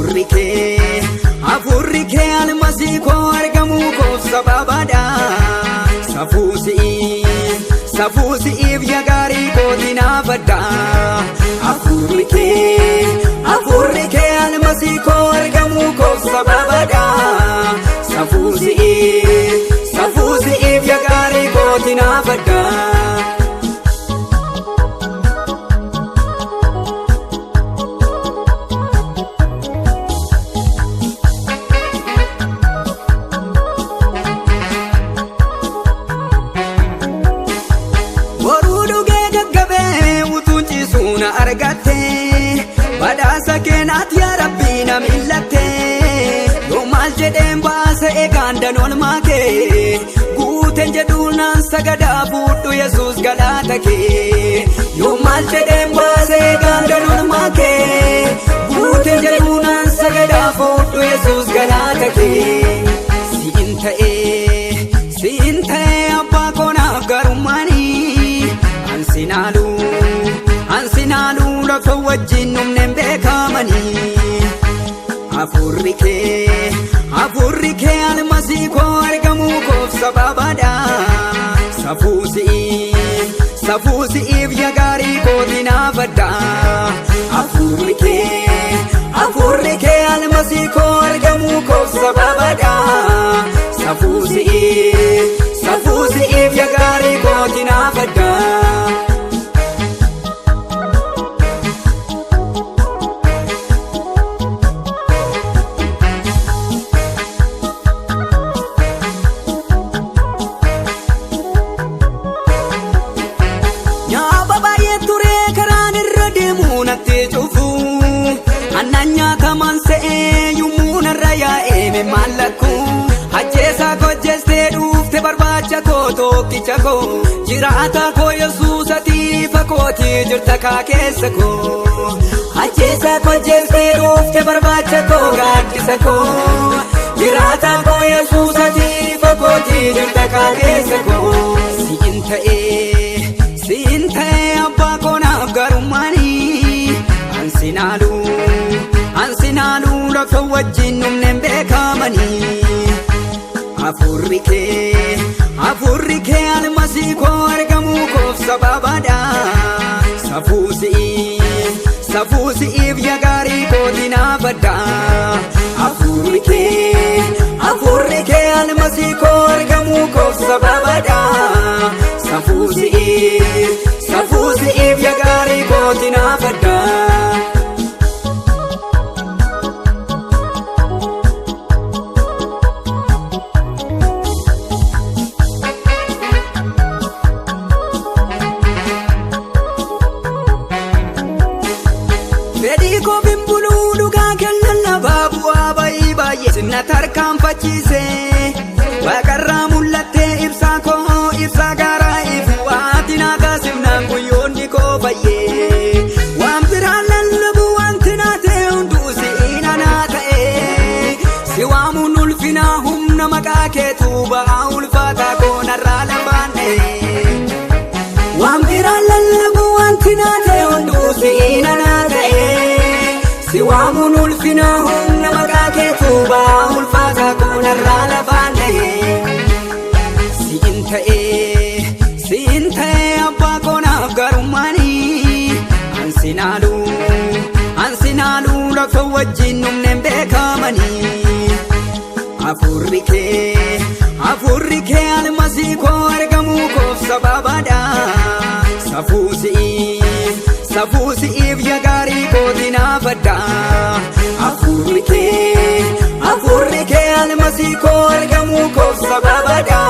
Hafuurri kee, hafuurri kee almasii koo argamuu koof sababaadha. Safuu si'ii, safuu si'iif yaa gaarii kooti naaf adda. Hafuurri kee, hafuurri kee almasii koo argamuu koof sababaadha. Safuu si'ii, safuu si'iif yaa gaarii kooti naaf adda. Boruu dhugee gaggabee utuun ciisuu na argatte, badhaasa keenaat yaa rabbii na millatte. Yoo maal jedheen baasa eegaan danoolmaa kee, guuteen jedhuu naan sagadaa fuudhu Yesuus galaata kee. Yoo maal jedheen baasa eegaan danoolmaa kee, guuteen jedhuu naan sagadaa fuudhu Yesuus galaata kee. Siin ta'ee, siin ta'ee abbaa koonaaf garummaanii. Ansinaaluu, ansinaaluu lafa wajjin dhumneen beekamanii. Hafuurri kee, hafuurri kee almasii koo argamuu koof sababaadha. Safuu si'ii, safuu si'iif yaa gaarii kooti naaf adda. Hafuurri kee, hafuurri kee almasii koo argamuu koof sababaadha. Safuu si'ii, safuu si'iif yaa gaarii kooti naaf adda. Nyaaba baay'ee ture karaan irra deemu natti cufu. Annaan nyaatamaan se'ee yommuu narra yaa'ee maallaqu. Ajjeesaa kojjeestee dhuufte barbaacha koo tokkicha koo. Jiraata koo Yesuus ati fakooti jirta kaa keessa koo. Ajjeesaa kojjeestee dhuufte barbaacha koo gaaddisa koo. Jiraata koo Yesuus ati fakooti jirta kaa keessa koo. Siin ta'ee, siin ta'ee abbaa koonaaf garummaanii. Ansinaaluu, ansinaaluu lafa wajjin dhumneen beekamanii. Hafuurri kee, hafuurri kee almasii koo argamuu koof sababaadha. Safuu si'ii, safuu si'iif yaa gaarii kooti naaf adda. Hafuurri kee, hafuurri kee almasii koo argamuu koof sababaadha. Safuu si'ii, safuu si'iif yaa gaarii kooti naaf adda. Fedhii koo bimbuluu dhugaa kennan lafaa bu'aa bayii baay'ee sinna tarkaanfachiise. Waaqarraa mul'attee ibsaa koo ibsaa gaaraa ifu ati naa taasifnaan guyyoonni koo fayyee. Waan biraan lallabu wanti naa ta'e hunduu si'ina naa ta'e. Si waamuun ulfinaa humna maqaa keetu ba'aa ulfaataa koo narraa lafaan dha'e. Waan biraan lallabu wanti naa ta'e hunduu si'ina naa ta'e. Si waamuun ulfinaa humna maqaa keetu ba'aa ulfaataa koo narraa lafaan dha'e. Siin ta'ee, siin ta'ee abbaa koonaaf garummaanii. Ansinaaluu, ansinaaluu lafa wajjin dhumneen beekamanii. Hafuurri kee, hafuurri kee almasii koo argamuu koof sababaadha. Safuu si'ii, safuu si'iif yaa gaarii kooti naaf adda. Hafuurri kee, hafuurri kee almasii koo argamuu koof sababaadha.